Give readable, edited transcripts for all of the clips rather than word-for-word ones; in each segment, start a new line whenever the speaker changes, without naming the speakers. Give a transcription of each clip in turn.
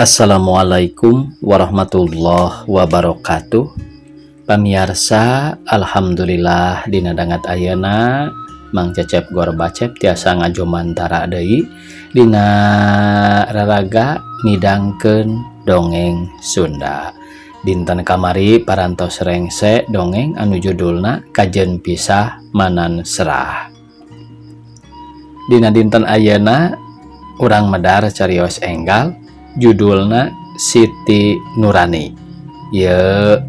Assalamualaikum warahmatullahi wabarakatuh. Pamiarsa, alhamdulillah dina dangat ayeuna Mang Cecep Gorbacep tiasa ngajomantara deui dina raraga midangkeun dongeng Sunda. Dinten kamari parantos rengse dongeng anu judulna Kajen Pisah Manan Serah. Dina dinten ayeuna urang medar carios enggal judulna Siti Nurani. Ye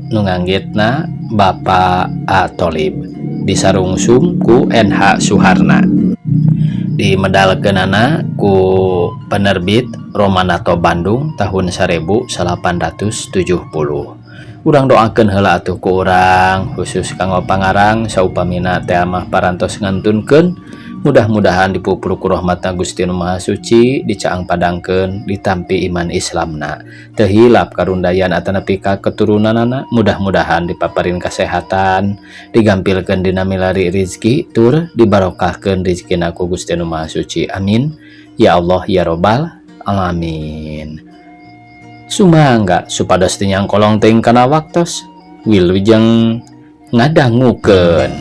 nu nganggitna Bapak A Tolib disarungsum ku NH Suharna. Dimedalkeunana ku penerbit Romanato Bandung tahun 1870. Urang doakeun heula atuh ku urang khusus kanggo pangarang saupamina teh mah parantos ngantunkeun, mudah-mudahan dipupur ku rahmatna Gusti Nu Maha Suci, dicaang padangkeun, ditampi iman Islamna, teu hilap karundayan atanapi ka keturunanana, mudah-mudahan dipaparin kesehatan, digampilkeun dina milari rizki, tur dibarokahkeun rizkina ku Gusti Nu Maha Suci. Amin ya Allah ya Robbal alamin. Sumangga supados teu nyangkolong teuing kana waktos, wilujeng ngadangukeun.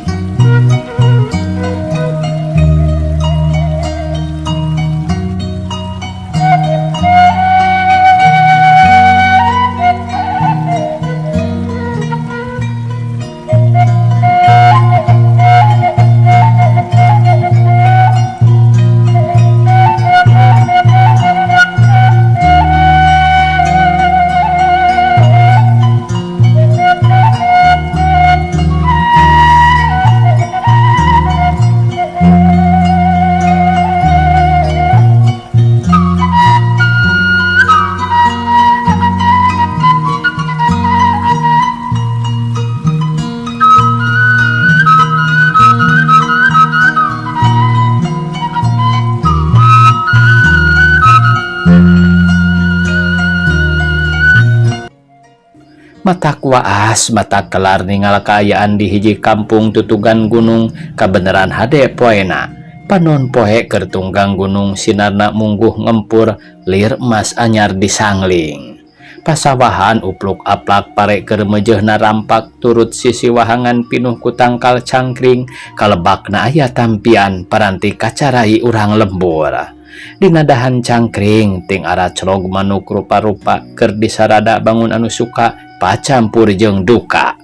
Matak waas matak kelar ningal kaayaan di hiji kampung tutugan gunung kabeneran hade poena. Panon poe keur tunggang gunung sinarna mungguh ngempur lir emas anyar disangling. Pasawahan upluk aplak pare keur meujeuhna rampak turut sisi wahangan pinuh ku tangkal cangkring kalebakna aya tampian paranti kacarai urang lembur. Dina dahan cangkring ting araclog manuk rupa-rupa keur disarada bangun anu suka pacampur jeung duka.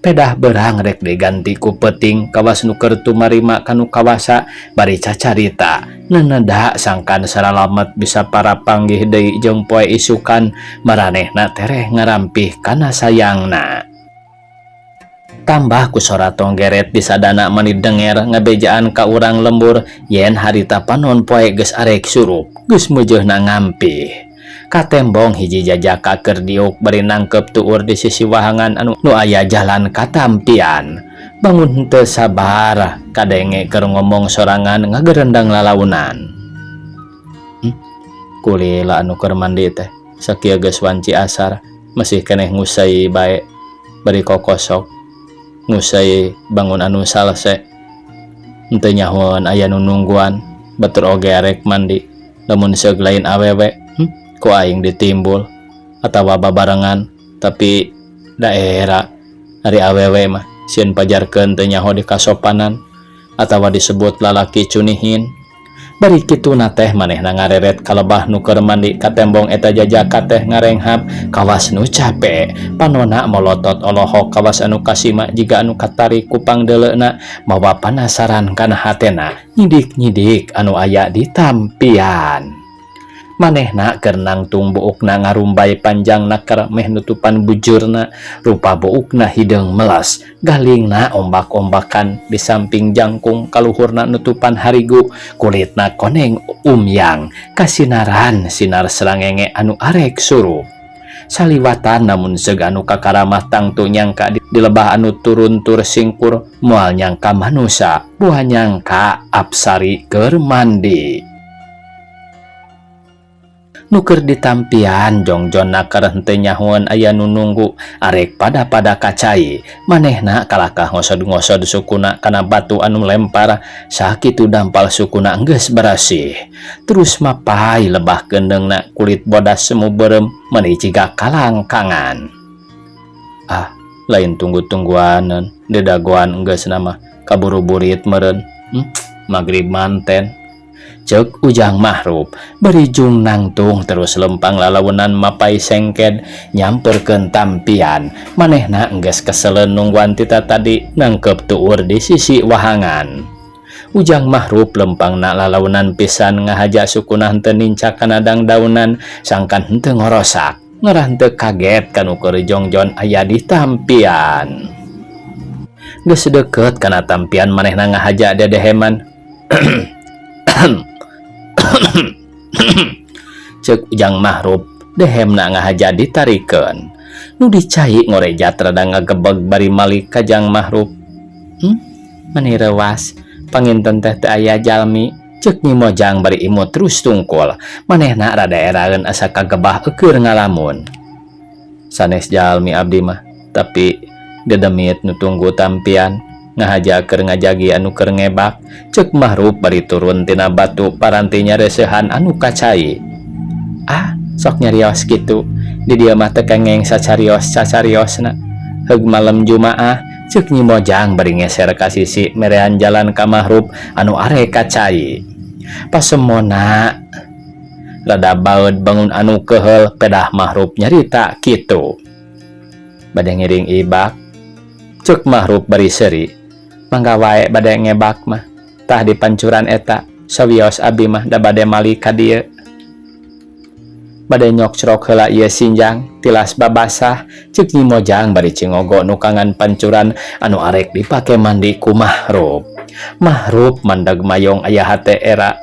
Pedah berang rek diganti ku peting kawas nu keur tumarima kanu kawasa bari cacarita neneda sangkan saralamet bisa para panggih deui jeung poe isukan maranehna tereh ngarampih kana sayangna. Tambah ku sora tonggeret disadana mani denger ngabejaan ka urang lembur yen harita panon poe geus arek surup geus meujeuhna ngampih. Katembong hiji jajaka keur diuk bari nangkep tuur di sisi wahangan anu nu aya jalan katampian. Bangun henteu sabar kadenge keur ngomong sorangan ngagerendang lalaunan. Kulila anu keur mandi teh sakieu geus wanci asar masih keneh ngusai bae bari kokosok ngusai bangun anu salse. Henteu nyahoan aya nu nungguan batur oge arek mandi lamun seug lain awewe. Ku aing ditimbul atawa babarengan tapi daerah ari awewe mah sieun pajarkeun teu nyaho di kasopanan atawa disebut lalaki cunihin. Bari kituna teh manehna ngareret kalebah nu keur mandi katembong eta jajaka teh ngarenghap kawas nu cape panona molotot olohok kawas anu kasima jiga anu katarik ku pangdeuleuna mawa panasaran kana hatena nyidik-nyidik anu aya di tampian. Manehna keur nangtung buukna ngarumbai panjang naker meh nutupan bujurna rupa buukna hideung melas galingna ombak-ombakan di samping jangkung kaluhurna nutupan harigu kulitna koneng umyang kasinaran sinar serangenge anu arek surup. Saliwatan namun seug anu kakaramah tangtu nyangka di lebah anu turun tur singkur moal nyangka manusa buah nyangka apsari keur mandi. Nu keur ditampian jongjon nakar henteu nyahoeun aya nu nunggu arek pada-pada ka cai. Manehna kalakah ngosod-ngosod sukuna kana batu anu lempar sakitu dampal sukuna geus barasih. Terus mapay lebah keundeungna kulit bodas semu beureum meuni ciga kalangkangan. Ah, lain tunggu-tungguaneun dedagoan geus mah kaburu burit meureun. Magrib manten. Cek Ujang Mahrup bari jung nangtung terus lempang lalaunan mapay sengked nyamperkeun tampian. Manehna enggeus keseleun nungguan tita tadi nangkep tuur di sisi wahangan. Ujang Mahrup lempangna lalaunan pisan ngahaja sukuna henteu nincak kana dangdaunan sangkan henteu ngorosak. Ngarah henteu kaget kanu keur jongjon aya di tampian. Geus deukeut kana tampian manehna ngahaja dedeheman. Cek Ujang Mahrup dehemna ngahaja ditarikeun. Nu dicai ngorejat rada ngagebeg bari malik ka Jang Mahrup. Meni reuwas panginten teh teu aya jalmi. Cek Nyi Mojang bari imut terus tungkul. Manehna rada eraeun asa kagebah eueur ngalamun. Sanes jalmi abdi mah, tapi dedemit nu tunggu tampian ngahaja keur ngajagi anu keur ngebak. Cek Mahrup bari turun tina batu paranti nyareuseuhan anu kacai. Ah, sok nyarios kitu. Di dieu mah teu kengeng sacarios cacariosna. Heug malem Jumaah, cek Nyi Mojang bari ngeser ka sisi merean jalan ka Mahrup anu arek ka cai. Pasemona rada baeud bangun anu keuheul pedah Mahrup nyarita kitu. Bade ngiring ibak, cek Mahrup bari seuri. Mangga wae bade ngebak mah. Tah di pancuran eta sawios abi mah da bade malik ka dieu. Bade nyokcrok heula ieu sinjang tilas babasah, cek Nyi Mojang bari cingogo nukangan pancuran anu arek dipake mandi ku Mahrup. Mahrup mandag mayong aya hate era.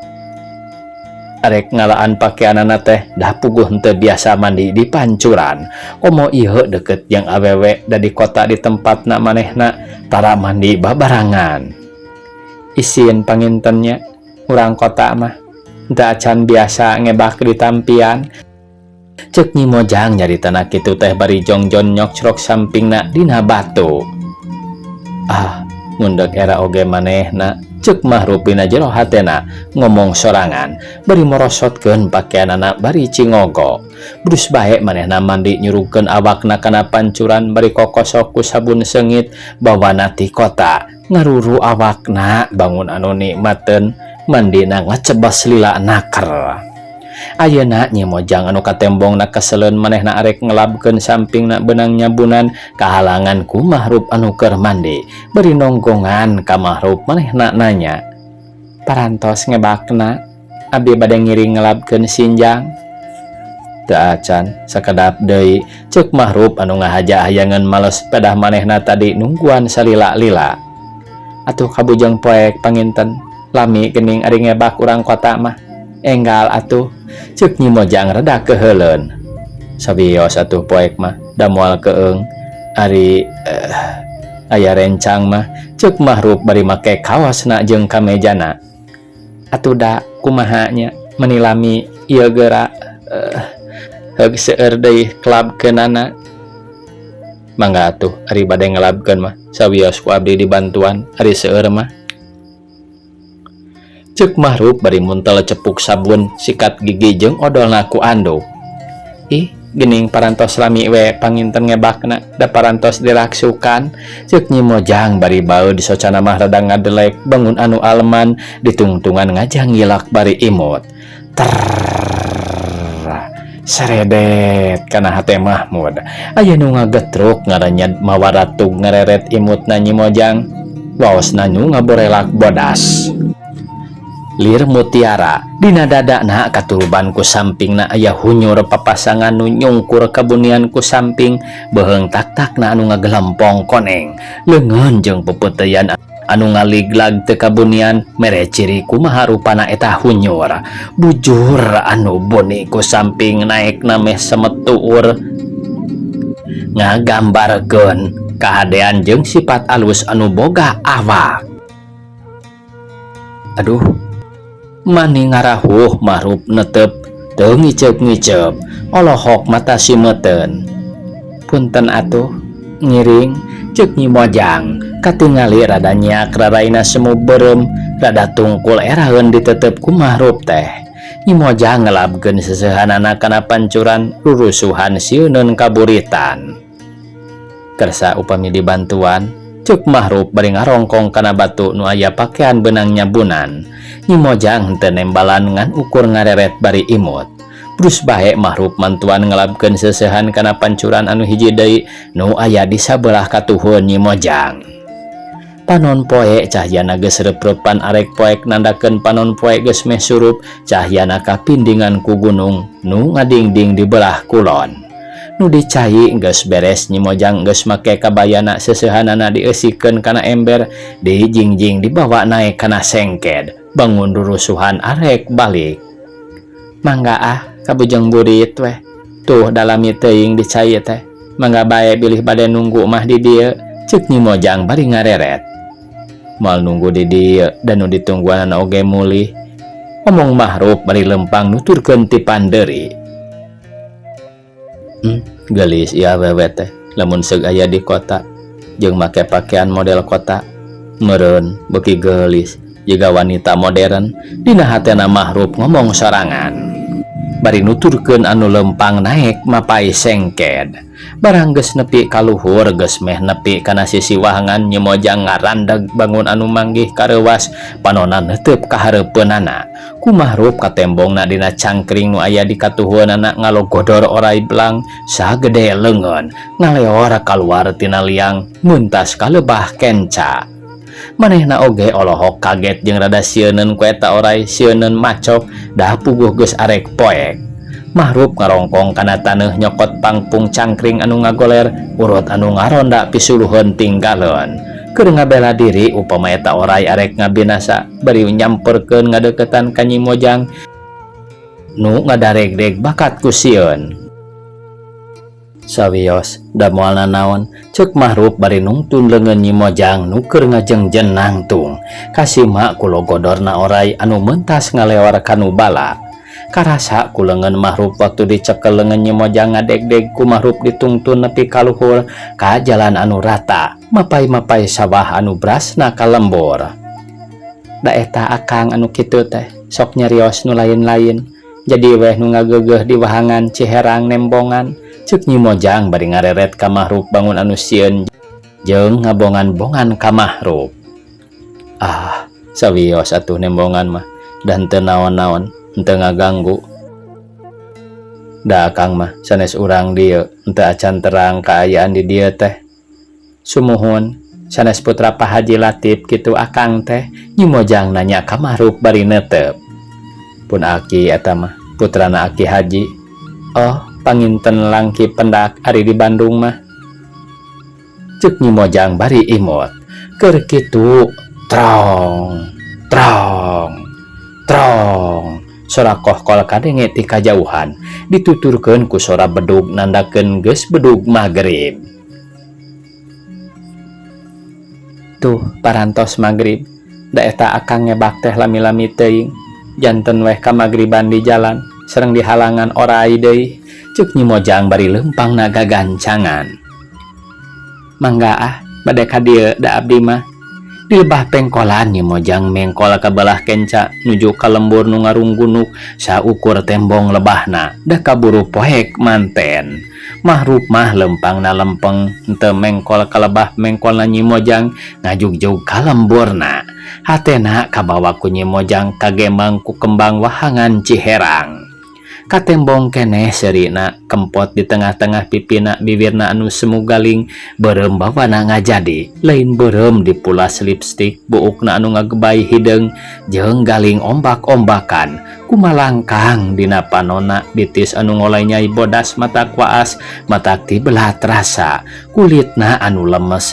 Arek ngalaan pakeanana teh dah puguh henteu biasa mandi di pancuran. Komo ieu deukeut jeung awewe da di kota di tempatna manehna tara mandi babarangan. Isin pangintennya urang kota mah henteu acan biasa ngebak di tampian. Cek Nyi Mojang nyaritana kitu teh bari jongjon nyokcrok sampingna dina batu. Ah, ngundeg era oge manehna, cek Mahrup dina jero hatena ngomong sorangan bari morosotkeun pakeanana bari cingogo. Brus bae manehna mandi nyurugkeun awakna kana pancuran bari kokosok ku sabun seungit bawana ti kota ngaruru awakna bangun anu nikmateun mandina ngacebas lila naker. Ayeuna Nyi Mojang anu katembongna keseleun manehna arek ngelabkeun sampingna beunang nyabunan kahalangan ku Mahrup anu keur mandi. Bari nonggongan ka Mahrup manehna nanya, parantos ngebakna abi bade ngiring ngelabkeun sinjang. Teu acan sakedap deui, cek Mahrup anu ngahaja hayangeun males pedah manehna tadi nungguan salila-lila. Atuh kabujeng poek panginten lami geuning ari ngebak urang kota mah. Enggal atuh, cek Nyi Mojang rada keuheuleun. Sawios atuh poek mah da moal keung ari aya rencang mah, cek Mahrup bari make kaosna jeung kamejana. Atuh da kumaha nya meni lami ieu geura heug seueur deui kelabkeunana. Mangga atuh ari bade ngelabkeun mah sawios ku abdi dibantuan ari seueur mah. Cek Mahrup bari muntel cepuk sabun sikat gigi jeung odolna ku anduk. Ih, geuning parantos lami we panginten ngebakna da parantos diraksukan, cek Nyi Mojang bari baeud socana mah rada ngadelek bangun anu aleman ditungtungan ngajang ngilak bari imut. Trrrr, seredet kana hate Mahmud. Aya nu ngagetruk ngarenyed mawaratug ngareret imutna Nyi Mojang. Waosna nu ngaborelak bodas. Lir mutiara dina dadana katuruban ku sampingna aya hunyur papasangan nu nyungkur kabunian ku samping beuheung tak-takna anu ngagelempong koneng leungeun jeung pepeuteyan anu ngaliglag teu kabunian mere ciri kumaha rupana eta hunyur bujur anu buni ku samping naekna meh semet tuur ngagambarkeun kahadean jeung sifat alus anu boga awak. Aduh, mani ngarahuh Mahrup netep Teu ngiceup-ngiceup, olohok mata simeuteun. Punten atuh, ngiring, ceuk Nyi Mojang, katingali rada nyiak raraina semu beureum, rada tungkul eraeun ditetep ku Mahrup teh. Nyi Mojang ngelabkeun seuseuhanana kana pancuran rurusuhan sieuneun kaburitan. Kersa upami dibantuan, ceuk Mahrup bari ngarongkong kana batu nu aya pakean beunang nyabunan. Nyi Mojang henteu nembalan ngan ukur ngareret bari imut. Brus bae Mahrup mantuan ngelabkeun seuseuhan kana pancuran anu hiji deui nu aya di sabelah katuhun Nyi Mojang. Panon poe cahyana geus reup-reupan arek poek nandakeun panon poe geus meh surup cahyana kapindingan ku gunung nu ngadingding di belah kulon. Nu dicai geus beres Nyi Mojang geus make kabayana seuseuhanana dieusikeun kana ember dijingjing dibawa naek kana sengked bangun rurusuhan arek balik. Mangga ah kabujeng burit weh tuh dalami teuing dicai teh mangga bae bilih bade nunggu mah di dieu ceuk Nyi Mojang bari ngareret. Moal nunggu di dieu da nu ditungguanana oge mulih omong Mahrup bari lempang nuturkeun ti pandeuri. Geulis ieu awewe teh lamun seug aya di kota jeung make pakean model kota meureun beuki geulis jiga wanita modern dina hatena Mahrup ngomong sorangan bari nuturkeun anu lempang naek mapai sengked. Barang geus nepi ka luhur geus meh nepi kana sisi wahangan Nyi Mojang ngarandeg bangun anu manggih kareuwas panona neuteub ka hareupeunana. Ku Mahrup katembongna dina cangkring nu aya di katuhueunana ngalogodor orai belang sagede leungeun ngaleor kaluar tina liang muntas ka lebah kenca. Manehna oge olohok kaget jeung rada sieuneun ku eta orai sieuneun macok dah puguh geus arek poek. Mahrup ngarongkong kana taneuh nyokot pangpung cangkring anu ngagoler urut anu ngaronda pisuluheun tinggaleun. Keur ngabela diri upama eta orai arek ngabinasa bari nyamperkeun ngadeukeutan ka Nyi Mojang nu ngadaregdeg bakat ku sieun. Sawios da moal nanaon ceuk Mahrup bari nungtun leungeun Nyi Mojang nu keur ngajengjen nangtung kasima ku logodorna orai anu mentas ngaleor kanu bala. Karasa ku leungeun Mahrup waktu dicekel leungeun Nyi Mojang ngadegdeg ku Mahrup ditungtun nepi ka luhur ka jalan anu rata mapai-mapai sawah anu brasna ka lembur. Da eta akang anu kitu teh sok nyarios nu lain-lain jadi weh nu ngageugeuh di wahangan Ciherang nembongan ceuk Nyi Mojang bari ngareret ka Mahrup bangun anu sieun jeung ngabongan-bongan ka Mahrup. Ah, sawios atuh nembongan mah dan teu naon-naon henteu ngaganggu. Da akang mah sanes urang dieu henteu acan terang kaayaan di dieu teh. Sumuhun sanes putra Pak Haji Latif kitu akang teh Nyi Mojang nanya ka Mahrup bari neuteup. Pun aki eta mah putrana Aki Haji. Oh, panginten langki pendak ari di Bandung mah. Ceuk Nyi Mojang bari imut. Keur kitu trong trong trong sora kohkol kadenge ti kajauhan dituturkeun ku sora bedug nandakeun geus bedug magrib. Tuh parantos magrib da eta akang ngebak teh lami-lami teuing janten weh ka magriban di jalan sareng dihalangan orai deui ceuk Nyi Mojang bari lempang naga gancangan. Mangga ah bade ka dieu da abdi mah. Di lebah pengkolan Nyi Mojang mengkol ka belah kenca nuju ka lembur nu ngarunggunuk saukur tembong lebahna da kaburu poek manten. Mahrup mah lempangna lempeng henteu mengkol ka lebah mengkolna Nyi Mojang ngajugjug ka lemburna. Hatena kabawa ku Nyi Mojang kagemang ku kembang wahangan Ciherang. Katembong keneh seurina kempot di tengah-tengah pipina bibirna anu semu galing beureum bawana ngajadi lain beureum dipulas lipstik buukna anu ngagebay hideung jeung galing ombak-ombakan kumalangkang dina panona bitis anu ngolai nyai bodas mata kuas matak tibelat rasa kulitna anu lemes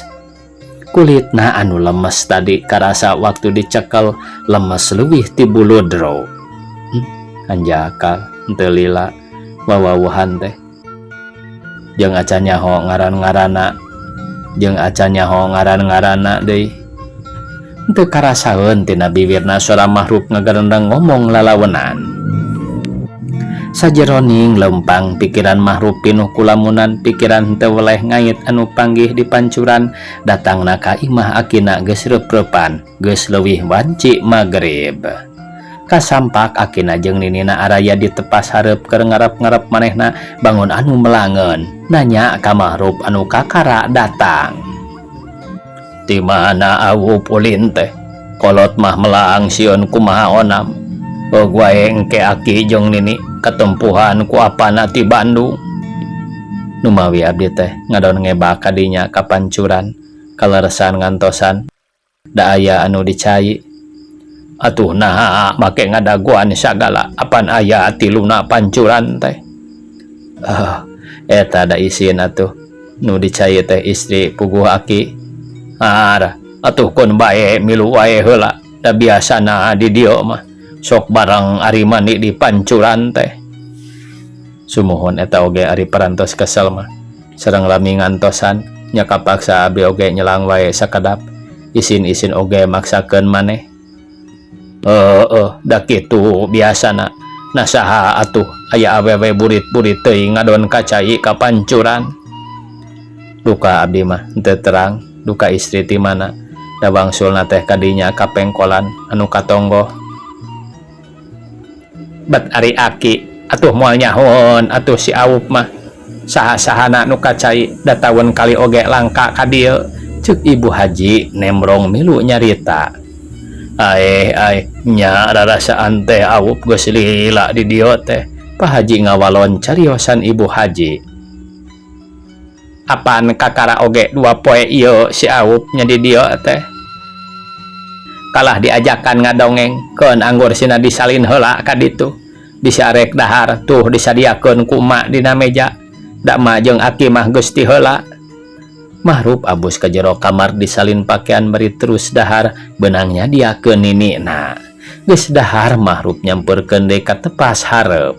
kulitna anu lemes tadi karasa waktu dicekel lemes leuwih ti buludro. Anjakal henteu lila wawawuhan teh jeung acan nyaho ngaran-ngaranna jeung acan nyaho ngaran-ngaranna deui henteu karasaeun tina bibirna sora Mahrup ngagarendeng ngomong lalawenan. Sajeroning lempang pikiran Mahruf pinuh ku lamunan pikiran henteu weleh ngait anu panggih di pancuran datangna ka imah akina geus reup-reupan geus leuwih wanci magrib. Kasampak akina jeung ninina araya di tepas hareup keur ngarep-ngarep manehna bangun anu melangeun nanya ka Mahruf anu kakara datang. Di mana Awup ulin teh? Kolot mah melang sieun kumaha onam. Heug wae engke aki jeung nini katempuhan ku apana ti Bandung. Numawi abdi teh ngadon ngebak ka dinya ka pancuran kaleresan ngantosan da aya anu dicai. Atuh naha make ngadagoan sagala apan aya tiluna pancuran teh. Eta da isin atuh nu dicai teh istri puguh aki. Arah atuh keun bae milu wae heula da biasana di dieu mah. Sok barang ari mandi di pancuran teh. Sumuhun eta oge ari parantos kesel mah. Sareng lami ngantosan nya kapaksa abdi oge nyelang wae sakedap. Isin-isin oge maksakeun maneh. Heeh, da kitu biasana. Nah saha atuh aya awewe burit-burit teuing ngadon ka cai ka pancuran. Duka abdi mah henteu terang duka istri ti mana. Da wangsulna teh kadinya ka pengkolan anu katonggoh. Bet ari aki atuh moal nyahoeun atuh si Aup mah saha-sahana nu kacai da taun kali oge langka ka dieu ceuk Ibu Haji nemrong milu nyarita. Aeh aeh nya rarasaan teh Aup geus lila di dieu teh. Pak Haji ngawalon cariosan Ibu Haji. Apan kakara oge dua poe ieu si Aup nya di dieu teh. Kalah diajakan ngadongeng keun anggur sina disalin heula ka ditu. Bisi arek dahar tuh disadiakeun ku emak dina meja. Da emak jeung aki mah geus ti heula. Mahruf abus ka jero kamar disalin pakaian bari terus dahar beunang nyadiakeun ninina. Geus dahar Mahruf nyampeurkeun deui ka tepas hareup.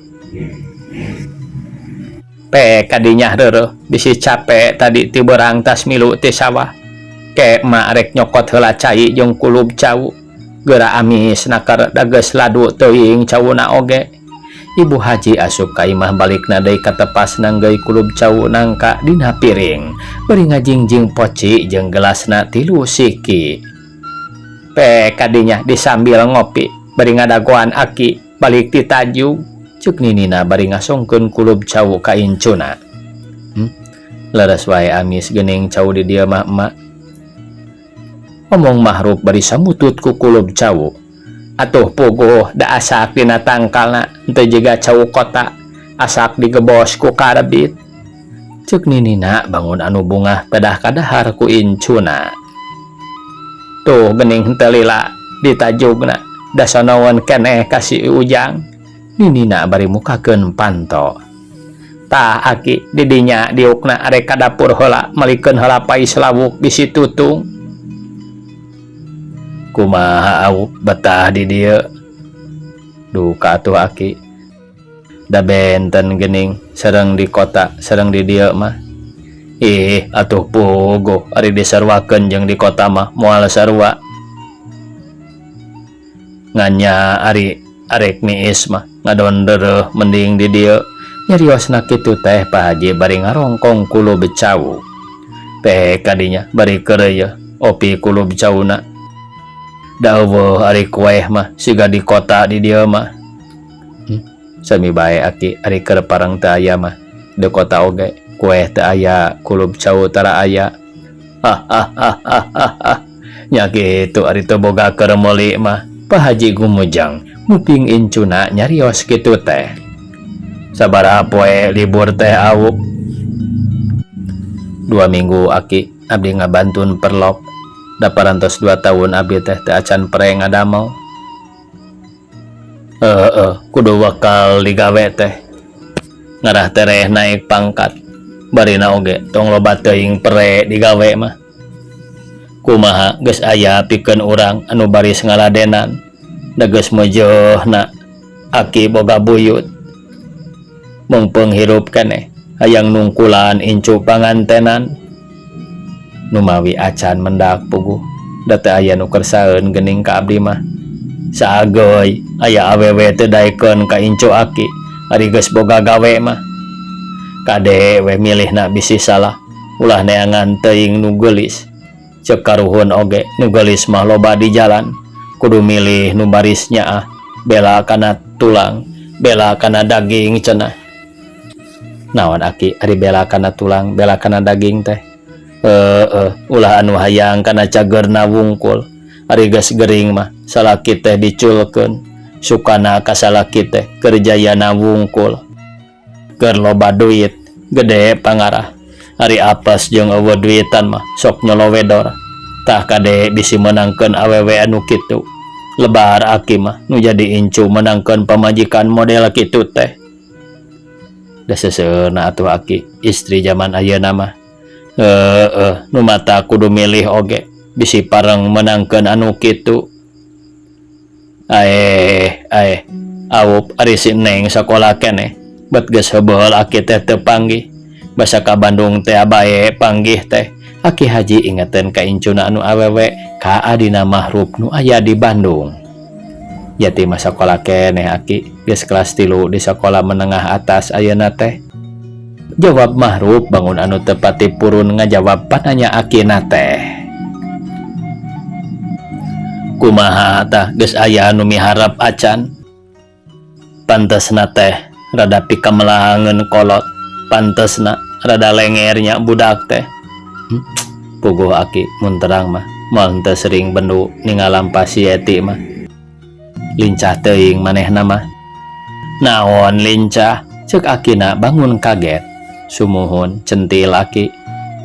Pe kadinya reureuh bisi cape tadi ti beurang tas milu ti sawah. Ke emak rek nyokot heula cai jeung kulub cau. Geura amis naker da geus ladu teuing cauna oge. Ibu Haji asup ka imah balikna deui ka tepas nanggeuy kulub cau nangka dina piring. Bari ngajingjing poci jeung gelasna tilu siki. Pe kadinya disambil ngopi bari ngadagoan aki balik ti tajug. Ceuk ninina bari ngasongkeun kulub cau ka incuna. Leres wae amis geuning cau di dieu mah emak. Omong Mahruf bari samutut ku kulub cau. Atuh puguh da asak dina tangkalna henteu jiga cau kota asak digebos ku karbit. Ceuk ninina bangun anu bungah pedah kadahar ku incuna. Tuh geuning henteu lila ditajugna da sonoeun keneh ka si Ujang. Ninina bari mukakeun panto. Tah aki didinya diukna arek ka dapur heula melikeun heula pais lawuk bisi tutung. Kumaha Aup betah di dieu? Duka atuh aki. Da benten geuning sareng di kota sareng di dieu mah. Ih atuh puguh ari disaruakeun jeung di kota mah moal sarua. Ngan nya ari arek niis mah ngadon deureuh mending di dieu. Nyariosna kitu teh Pak Haji bari ngarongkong kulub cau. Pe kadinya bari keureuy opi kulub cauna. Da eueuh ari kueh mah siga di kota di dieu mah. Sami bae aki ari keur pareng teu aya mah. Di kota oge kueh teu aya, kulub cau tara aya. Hahahahaha. Nya kitu ari teu boga keur meuli mah. Pak Haji gumujang muping incuna nyarios kitu teh. Sabaraha poe libur teh Aup? 2 minggu aki abdi ngabantun perlop. Da parantos 2 tahun abdi teh teu acan pre ngadamel. Heeh, kudu bakal digawe teh. Ngarah tereh naik pangkat. Barina oge tong loba teuing pre digawe mah. Kumaha geus aya pikeun urang anu baris ngaladenan. Da geus meujeuna aki boga buyut. Meungpeung hirup keneh hayang nungkulan incu pangantenan. Numawi acan mendak puguh da teu aya nu kersaeun geuning ka abdi mah. Saageuy aya awewe teu daekeun ka incu aki. Ari geus boga gawe mah kade we milihna bisi salah ulah neangan teuing nu geulis. Ceuk karuhun oge nu geulis mah loba di jalan kudu milih nu baris nyaah bela kana tulang bela kana daging cenah. Naon aki ari bela kana tulang bela kana daging teh? Heeh ulah anu hayang kana cagerna wungkul ari geus gering mah salaki teh diculkeun sukana ka salaki teh keur jayana wungkul keur loba duit gede pangarah ari apes jeung eueuh duitan mah sok nyolowedor tah kade bisi meunangkeun awewe anu kitu lebar aki mah nu jadi incu meunangkeun pamajikan model kitu teh da seseueurna atuh aki istri jaman ayeuna mah heeh nu mata kudu milih oge bisi pareng meunangkeun anu kitu. Aeh aeh Aup ari si Neng sakola keneh bet geus heubeul aki teh teu panggih basa ka Bandung teh bae panggih teh. Aki Haji ingeteun ka incuna anu awewe ka adina Mahrup nu aya di Bandung. Yati mah sakola keneh aki geus kelas 3 di sakola menengah atas ayeuna teh. Jawab Mahrup bangun anu teu pati purun ngajawab pananya akina teh. Kumaha tah geus aya anu miharep acan? Pantesna teh rada pikamelangeun kolot pantesna rada lengernya budak teh. Puguh aki mun terang mah moal henteu sering bendu ningalampah si Yeti mah. Lincah teuing manehna mah. Naon lincah? Ceuk akina bangun kaget. Sumuhun centil aki.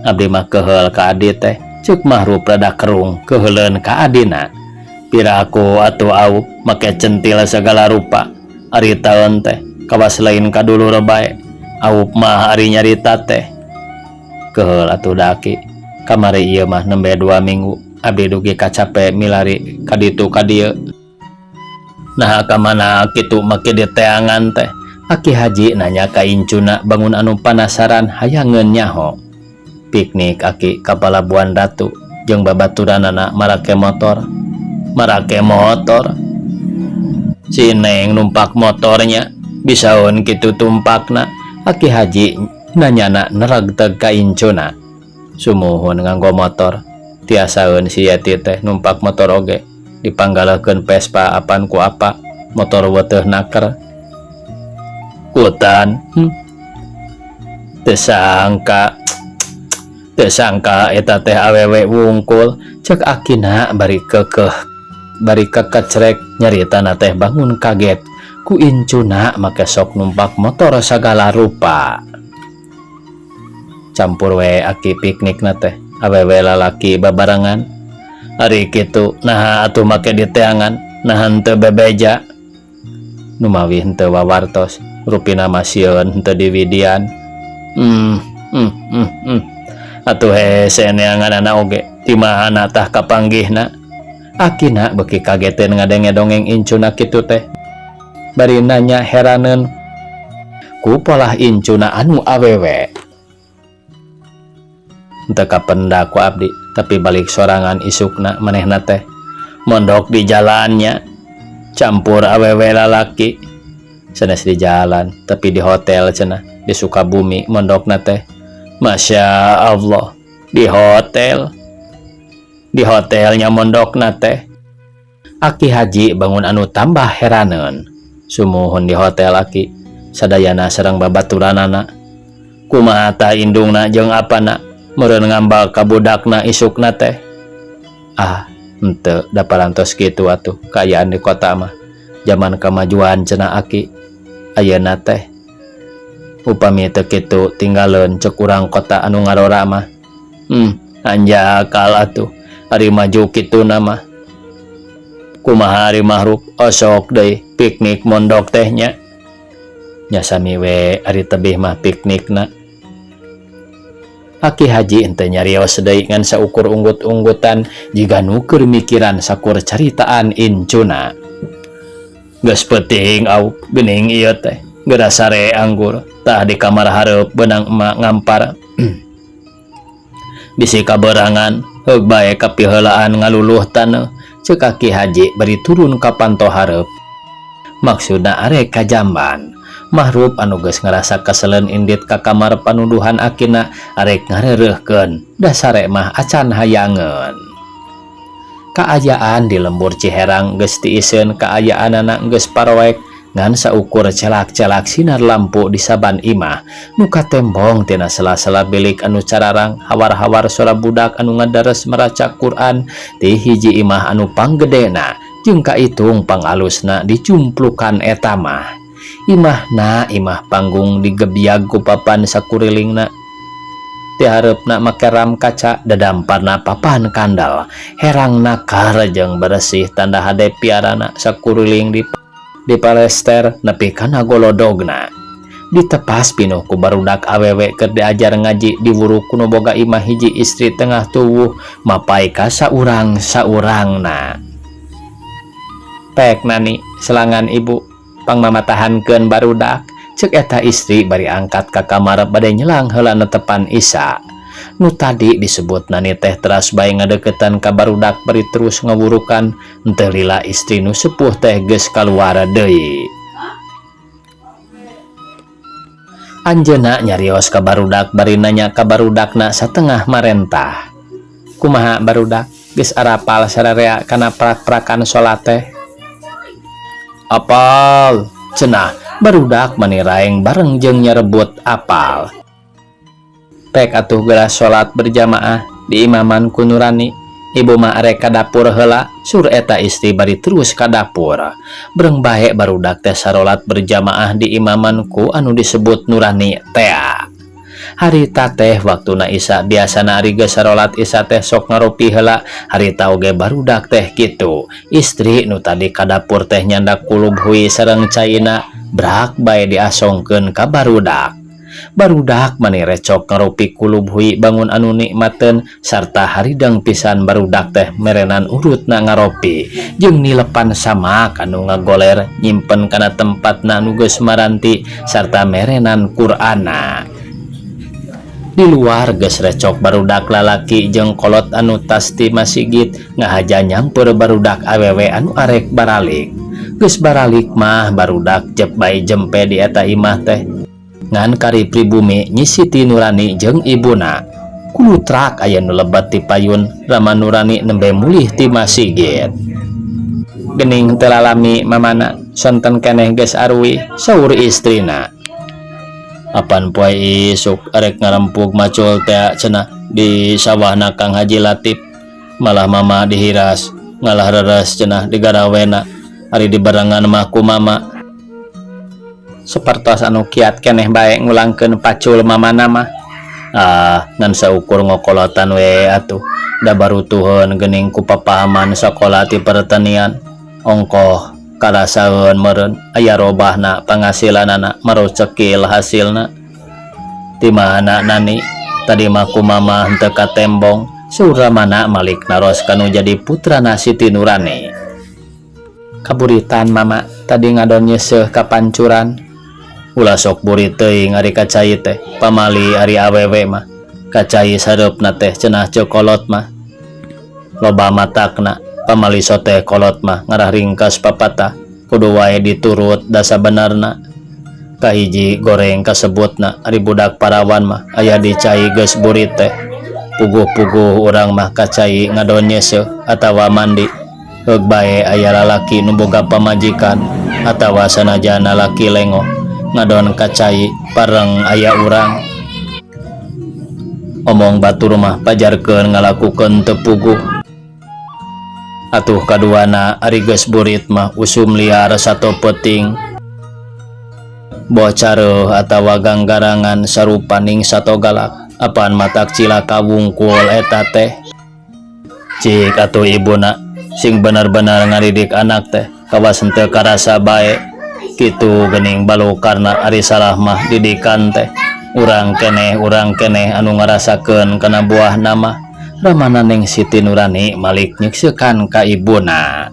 Abdi mah keheul ka adi teh. Ceuk Mahrup rada kerung keheuleun ka adina. Piraku atuh Aup make centil sagala rupa. Ari taeun teh kawas lain ka dulur bae. Aup mah ari nyarita teh. Keheul atuh da aki. Kamari ieu mah nembe 2 minggu abdi dugi kacape milari ka ditu ka dieu. Naha ka mana kitu make diteangan teh? Aki Haji nanya ka incuna bangun anu panasaran hayangeun nyaho. Piknik aki ka Palabuhan Ratu jeung babaturanana marake motor. Marake motor. Si Neng numpak motornya bisaeun kitu tumpakna. Aki Haji nanyana neregteg ka incuna. Sumuhun nganggo motor. Tiasaeun si Yeti teh numpak motor oge dipanggaleukeun Vespa apan ku apa motor weteuh naker. Kutan. Teu sangka. Teu sangka eta teh awewe wungkul ceuk akina bari kekeh bari kekecrek nyaritana teh bangun kaget ku incuna make sok numpak motor sagala rupa. Campur we aki piknikna teh awewe lalaki babarengan. Ari kitu naha atuh make diteangan naha henteu bebeja. Numawi henteu wawartos rupina mah sieun henteu diwidian. Atuh hese neanganana oge ti mana tah kapanggihna. Akina beuki kageteun ngadenge dongeng incuna kitu teh. Bari nanya heraneun ku polah incuna anu awewe. Henteu kapenda ku abdi tapi balik sorangan isukna manehna teh mondok di jalannya campur awewe lalaki sanes di jalan tapi di hotel cenah di Sukabumi mondokna teh. Masya Allah di hotel, di hotelnya mondokna teh. Aki Haji bangun anu tambah heraneun. Sumuhun di hotel aki sadayana sareng babaturanana. Kumaha tah indungna jeung apana meureun ngambal ka budakna isukna teh. Ah henteu da parantos kitu atuh kaayaan di kota mah zaman kamajuan cenah aki ayeuna teh. Upami teu kitu tinggaleun ceuk urang kota anu ngarora mah. Anjakal atuh ari maju kituna mah. Kumaha ari Mahrup osok deui piknik mondok teh nya. Nya sami we ari tebih mah piknikna. Aki Haji henteu nyarios deui ngan saukur unggut-unggutan jiga nu keur mikiran sakur caritaan incuna. Geus peuting Aup geuning ieu teh geura sare anggur tah di kamar hareup beunang emak ngampar. Bisi kaberangan heug bae kapiheulaan ngaluluh taneuh ceuk Aki Haji bari turun ka panto hareup. Maksudna arek ka jamban. Mahrup anu geus ngarasa keselen indit ka kamar panuduhan akina arek ngareureuhkeun da sare mah acan hayangeun. Kaayaan di lembur Ciherang geus tiiseun kaayaanana geus paroek ngan saukur celak-celak sinar lampu di saban imah nu katembong tina sela-sela bilik anu cararang hawar-hawar sora budak anu ngadares maraca Quran ti hiji imah anu panggedena jeung kaitung pangalusna dicumplukan eta mah. Imahna imah panggung digebyag ku papan sakurilingna ti hareupna make ram kaca dadamparna papan kandal herang nakar jeung beresih tanda hade piarana sakuriling di dipalester nepi kana golodogna ditepas pinuh ku barudak awewe keur diajar ngaji diwuru ku nu boga imah hiji istri tengah tuwuh mapai ka saurang saurangna. Pek Nani selangan ibu pangmamatahankeun barudak cek eta istri bari angkat ka kamar bade nyelang heula netepan Isa. Nu tadi disebut Nani teh teras bae ngadeukeutan ka barudak bari terus ngawurukan henteu lila istri nu sepuh teh geus kaluar deui. Anjeunna nyarios ka barudak bari nanya ka barudakna satengah marentah. Kumaha barudak geus arapal sararea kana prak-prakan salat teh? Apal cenah barudak mani raeng bareng jeung nyarebut apal. Pek atuh geura salat berjamaah di imaman ku Nurani. Ibu mah arek ka dapur heula sur eta istri bari terus ka dapur. Breng bae barudak teh sarolat berjamaah di imaman ku anu disebut Nurani tea. Harita teh waktuna Isa biasana ari geus sarolat Isa teh sok ngaropi heula harita oge barudak teh kitu. Istri nu tadi ka dapur teh nyandak kulub hui sareng caina brak bae diasongkeun ka barudak. Barudak mani recok ngaropi kulub hui bangun anu nikmateun sarta haridang pisan barudak teh merenan urutna ngaropi jeung nilepan samak anu ngagoler nyimpen kana tempatna nu geus maranti sarta merenan Qur'ana. Di luar geus recok barudak lalaki jeung kolot anu tas ti masigit ngahaja nyampeur barudak awewe anu arek baralik. Geus baralik mah barudak jep bae jempe di eta imah teh. Ngan kari pribumi nyisiti Nurani jeung ibuna. Kulutrak aya nu lebat ti payun Rama Nurani nembe mulih ti masigit. Gening teu lalami mamana sonten keneh geus aruih saur istrina. Apan poe isuk arek ngarempug macul tea cenah di sawahna Kang Haji Latif. Malah mama dihiras ngalah reres cenah digarawena ari dibarengan mah ku mama. Sapertos anu kiat keneh bae ngulangkeun pacul mamana mah. Ah, ngan saukur ngokolotan we atuh. Da barutuheun geuning ku papahaman sakola ti pertanian. Ongkoh karasaeun meureun aya robahna pangasilanana marocekil hasilna. Ti mana Nani tadi mah ku mama henteu katembong suramana malik naros kanu jadi putrana Siti Nurani. Kaburitan mama tadi ngadon nyeseuh ka pancuran. Ulah sok burit teuing ari ka cai teh pamali ari awewe mah ka cai sareupna teh cenah ceuk kolot mah loba matakna pamali sote kolot mah ngarah ringkas papatah kudu wae diturut da sabenarna kahiji goreng kasebutna ari budak parawan mah aya di cai geus burit teh puguh-puguh urang mah ka cai ngadon nyeseuh atawa mandi heug bae aya lalaki nu boga pamajikan atawa sanajana laki lengoh ngadon ka cai pareng aya urang omong batur mah pajarkeun ngalakukeun teu puguh atuh kaduana ari geus burit mah usum liar sato peuting boh careuh atawa ganggarangan sarupaning sato galak apaan matak cilaka wungkul eta teh cik atuh ibuna sing bener-bener ngadidik anak teh kawas henteu karasa bae kitu geuning balukarna ari salah mah didikan teh urang keneh anu ngarasakeun kana buahna mah ramana Neng Siti Nurani malik nyekseukan ka ibuna.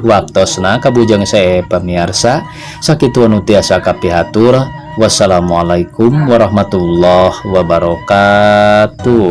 Waktosna kabujeng sae pamiarsa sakitu anu tiasa kapihatur. Wassalamualaikum warahmatullahi wabarakatuh.